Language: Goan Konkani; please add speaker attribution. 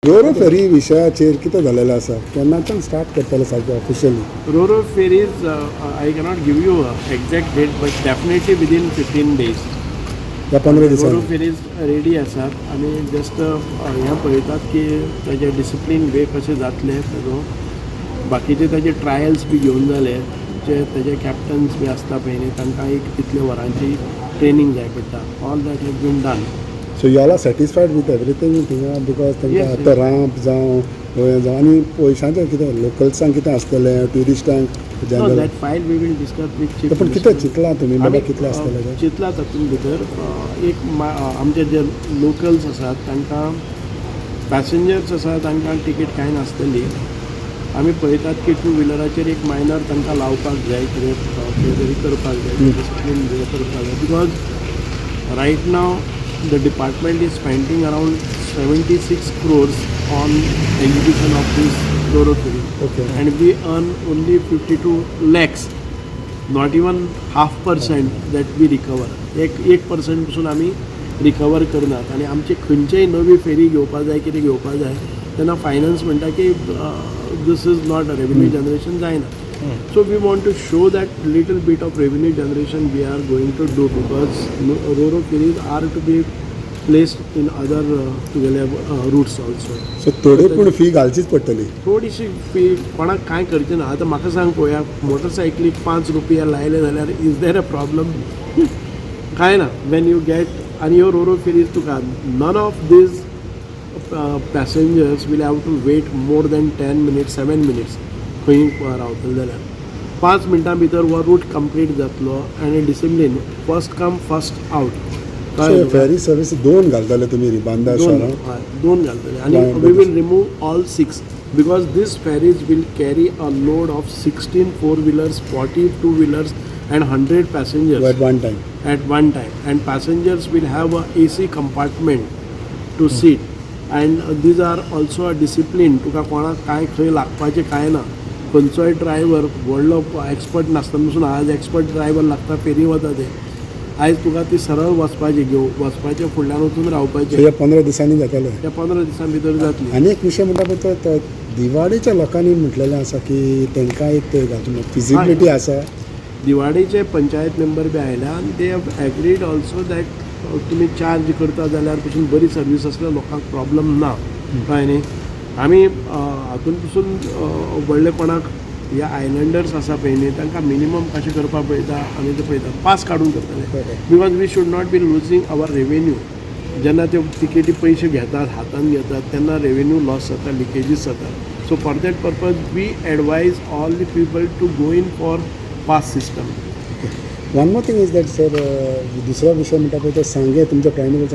Speaker 1: रोरो फेरी विशयाचेर कितें जालेलें आसा? केन्नाच्यान स्टार्ट करतले सारकें officially?
Speaker 2: Roro ferries, I cannot give you exact date, but definitely within 15 days.
Speaker 1: ह्या 15
Speaker 2: रोरो
Speaker 1: दिसांनी.
Speaker 2: फेरीज रेडी आसात. आमी जस्ट हें पळयतात की ताजे डिसिप्लीन वे कशें जातले ताजो. बाकीचे ताजे ट्रायल्स बी घेवन जाले. जे ताजे कॅप्टन्स बी आसता पळय न्ही, तांकां एक तितले वरांची ट्रेनींग जाय पडटा. All that has been done.
Speaker 1: So you all are satisfied with everything थिंगा? Because तांकां
Speaker 2: Yes.
Speaker 1: आतां रांप जावं, हें जावं, आनी पयशांचें कितें, लोकल्सांक कितें आसतलें, ट्युरिस्टांक
Speaker 2: no,
Speaker 1: general?
Speaker 2: That file we will discuss with chief.
Speaker 1: पूण कितें चिंतलां तुमी बाबा, कितलें आसतलें तें?
Speaker 2: चिंतला तातूंत भितर एक आमचे जे लोकल्स आसात तांकां, पॅसेंजर्स आसा तांकां तिकेट कांय नासतली. आमी पळयतात की टू व्हिलराचेर एक मायनर तांकां लावपाक जाय, कितें कितें तरी करपाक जाय, डिसिप्लीन करपाक जाय, because right now the department is spending around 76 crores on execution of this roro ferry and we earn only 52 lakhs, not even half percent that we recover. एक एक पर्संट पसून आमी रिकवर करनात. आनी आमची खंयचेय नवी फेरी घेवपा जाय, कितें घेवपा जाय तेन्ना फायनान्स म्हणटा की this is not a revenue generation जायना. So we want to show that little bit of revenue generation we are going to do, because roro ferries are to be placed in other तुगेले roots also.
Speaker 1: सो थोडी पूण फी घालचीच पडटली.
Speaker 2: थोडीशी फी कोणाक कांय करचें ना. आतां म्हाका सांग पळोवया, मोटरसायकलीक 5 रुपया लायले जाल्यार is there a problem? कांय ना. When you get आनी ह्यो रोरो फेरीज तुका none of these passengers will have to wait more than 10 minutes, 7 minutes. खंय रावतले जाल्यार 5 मिनटां भितर हो रूट कंप्लीट जातलो आनी discipline, first come first out.
Speaker 1: So ferry service दोन घालतले तुमी रिबांदा
Speaker 2: दोन.
Speaker 1: शहरान?
Speaker 2: हय, दोन घालतले आनी we will remove all six, because these ferries will carry a load of 16 four wheelers, 40 two wheelers and 100 passengers
Speaker 1: at one time.
Speaker 2: At one time, and passengers will have a AC compartment to sit, and these are also a discipline. तुका कोणाक कांय खंय लागपाचें कांय ना. खंयचोय ड्रायव्हर व्हडलो एक्सपर्ट नासतना पसून आज एक्सपर्ट ड्रायव्हर लागता फेरी वता ते. आयज तुका ती सरळ वचपाची, घेवन वचपाचें, फुडल्यान वचून रावपाचें.
Speaker 1: सो ह्या 15 दिसांनी जातले?
Speaker 2: त्या 15 दिसां भितर जातली.
Speaker 1: आनी एक विशय म्हणटा पळय तो दिवाडीच्या लोकांनी म्हटलेलें आसा की तांकां एक ते घालचें, फिजिबिलिटी आसा?
Speaker 2: दिवाडीचे पंचायत मेंबर बी आयल्या आनी they have agreed also that तुमी चार्ज करता जाल्यार पसून बरी सर्वीस आसल्यार लोकांक प्रॉब्लम ना. कळ्ळें न्ही? आमी हातून पसून व्हडले कोणाक हे आयलंडर्स आसा पळय न्ही, तांकां मिनिमम कशें करपाक पळयता आमी ते पळयता, पास काडून करतले, because we should not be losing our revenue. जेन्ना त्यो तिकेटी पयशे घेतात, हातान घेतात, तेन्ना रेवेन्यू लॉस जाता, लिकेजीस जाता. So for that purpose we advise all the people to go in for pass system.
Speaker 1: One more thing is that, sir, दुसरो विशय म्हणटा पळय तो सांगे तुमच्या प्रायमरी